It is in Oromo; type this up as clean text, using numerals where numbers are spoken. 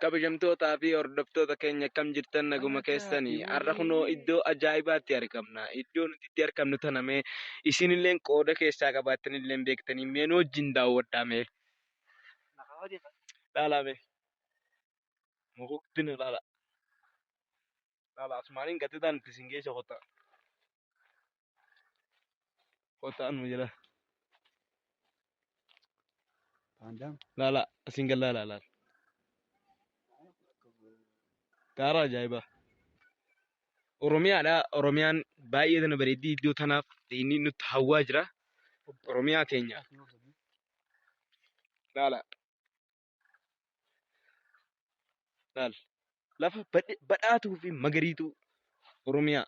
Kabajamtootaa fi hordoftoota keenya, akkam jirtan? Naguma keessanii? Har'a kunoo iddoo ajaa'ibaatti argamna. Iddoo nuti itti argamnu tana mee isinillee qooda keessaa qabaattanillee beektanii, mee nu wajjin daawwadhaa mee. Laalaa mee. Mukuttini laala. Laala, asumaaniin gateetaan itti isin geessa, kottaa. Kottaa nu jala. Laala, asiin gad laala laala. Gaara ajaa'ibaa. Oromiyaadha. Oromiyaan baay'ee tana bareeddii, iddoo tanaaf inni nutti hawwaa jira. Oromiyaa teenya. Laala. Laala. Lafa badhaatuu fi magariituu Oromiyaa.